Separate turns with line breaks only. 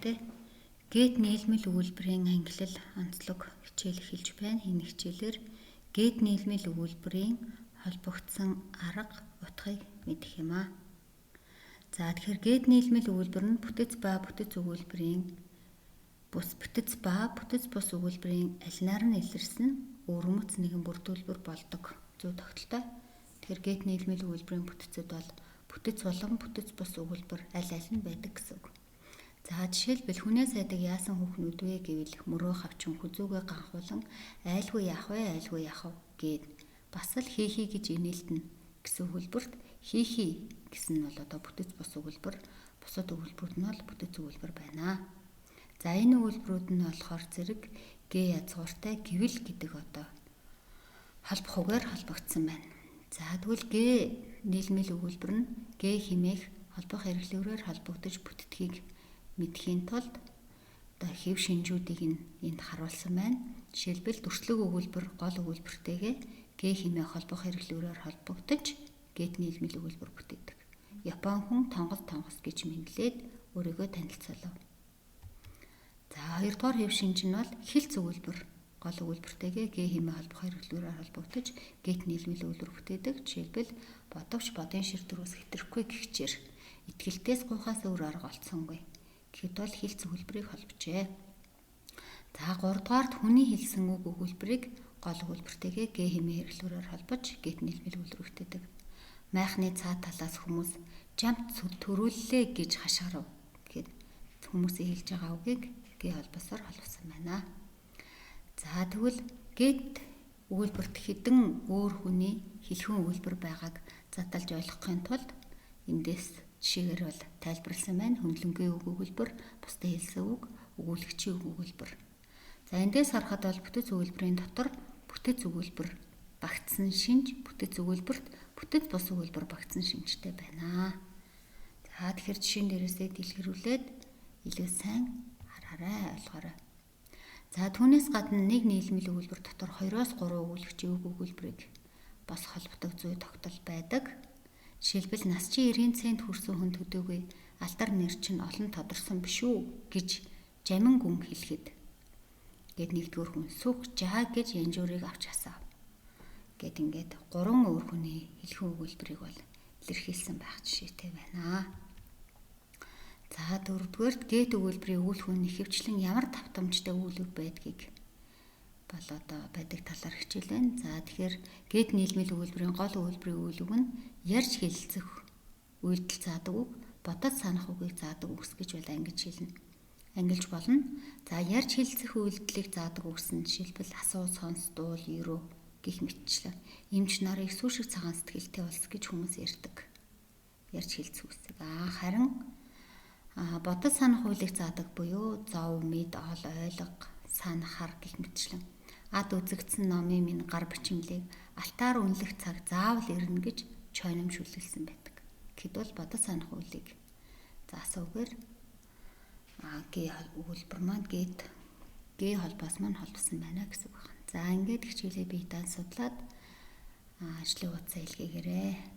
дээ. Гэт нийлмэл өгүүлбэрийн ангилал онцлог хичээл эхэлж байна. Энэ хичээлээр гэт нийлмэл өгүүлбэрийн холбогдсон арга утгыг мэдэх юм аа. За тэгэхээр гэт нийлмэл өгүүлбэр нь бүтэц ба бүтэц өгүүлбэрийн бус бүтэц ба бүтэц бус өгүүлбэрийн алинаар нь илэрсэн өвөрмөц нэгэн бүрдүүлбэр болдог. Зөв тогтолтой. Тэгэхээр гэт нийлмэл өгүүлбэрийн бүтцүүд бол бүтэц болон бүтэц бус өгүүлбэр аль аль нь байдаг гэсэн үг. За жишээлбэл хүнээ сайдаг яасан хүүхнүүд вэ гэвэл мөрөө хавчин хүзүүгээ ганхуулан айлгүй яах вэ айлгүй яах вэ гээд бас л хий хий гэж инээлтэн гэсэн өгүүлбэрт хий хий гэсэн нь бол одоо бүтэц бус өгүүлбэр, бусад өгүүлбэрүүд нь бол бүтэц өгүүлбэр байна. За энэ өгүүлбэрүүд нь болохоор зэрэг г язгууртай гэвэл гэдэг одоо холбох үгээр холбогдсон байна. За тэгвэл г нийлмэл өгүүлбэр нь г хэмээх холбох хэрэглүүрээр холбогдож бүтдгийг мэдхийн тулд одоо хэв шинжүүдийг нь энд харуулсан байна. Жишээлбэл дүрслэг өгүүлбэр гол өгүүлбэртэйгээ г хэмээх холбох хэрэглүүрээр холбогдож гэт нийлмэл өгүүлбэр бүтээдэг. Япон хүн тонгос тонгос гэж мэдлээд өөрийгөө танилцуулав. За хоёрдугаар хэв шинж нь бол хэлц өгүүлбэр гол өгүүлбэртэйгээ г хэмээх холбох хэрэглүүрээр холбогдож гэт нийлмэл өгүүлбэр бүтээдэг. Жишээлбэл бодовч бодын шир дөрвөөс хэтрэхгүй гихчээр итгэлтээс гуйхаас өөр арга олцсонгүй. Гэхэд бол хэлц өгүүлбэрийг холбожээ. За гуравдугаарт хүний хэлсэн үг өгүүлбэрийг гол өгүүлбэртэйгээ г хэмээх хэрэглүүрээр холбож гэт нийлмэл өгүүлбэр бүтээдэг. Майхны цаад талаас хүмүүс жамт төрүүллээ гэж хашгирав гэхэд хүмүүсийн хэлж байгаа үгийг г холбоосоор холбосон байна. За тэгвэл гэт өгүүлбэрт хэдэн өөр хүний хэлхэн өгүүлбэр байгааг задалж ойлгохын тулд эндээс жишээгээр бол тайлбарласан байна. Хөндлөнгийн үг өгүүлбэр, бусдын хэлсэн үг, өгүүлэгчийн үг өгүүлбэр. За эндээс харахад бол бүтэц өгүүлбэрийн дотор бүтэц өгүүлбэр багтсан шинж, бүтэц өгүүлбэрт бүтэц бус өгүүлбэр багтсан шинжтэй байна. За тэгэхээр жишээн дээрээсээ дэлгэрүүлээд илүү сайн хараарай, ойлгоорой. За түүнээс гадна нэг нийлмэл өгүүлбэр дотор 2-оос 3 өгүүлэгчийн үг өгүүлбэрийг бас холбодог зүй тогтол байдаг. Жишээлбэл нас чи 90 цент хүрсэн хүн төдөөгүй алдар нэр чинь олон тодорсон биш үү гэж жамин гүн хэлэхэд гээд нэгдүгээр хүн сүх жаа гэж янжуурыг авч хасав. Гэт ингээд гурван өөр хүний хэлхэн өгүүлбэрийг бол илэрхийлсэн байх жишээтэй байна. За дөрөвдүгээрт гэт өгүүлбэрийн үйл хүн ихэвчлэн ямар давтамжтай үйл үг байдгийг бол одоо байдаг талаар хичээл байна. За тэгэхээр гэт нийлмэл өгүүлбэрийн гол өгүүлбэрийн үйл үг нь ярьж хэлэлцэх үйлдэл заадаг үг, бодож санах үгийг заадаг үгс гэж бол ангиж хэлнэ. Ангилж болно. За ярьж хэлэлцэх үйлдэлийг заадаг үгс нь жишээлбэл асуу, сонс, дуул, ерөө гэх мэтчлэн. Эмч нарыг сүү шиг цагаан сэтгэлтэй улс гэж хүмүүс ярьдаг. Ярьж хэлцэх үгсийг. Аа харин бодож санах үйлийг заадаг буюу зов, мэд, ол, ойлго, сан, хар гэх мэтчлэн. Ад үзэгдсэн номын минь гар бичмлийг алтаар үнэлэх цаг заавал ирнэ гэж чойном шүлгэлсэн байдаг. Гэхэд бол бодож санах үйлийг заасан үгээр г өгүүлбэр маань гэт г холбоос маань холбосон байна гэсэн үг байна. За ингээд хичээлээ бие даан судлаад ажлын утсаа илгээгээрэй.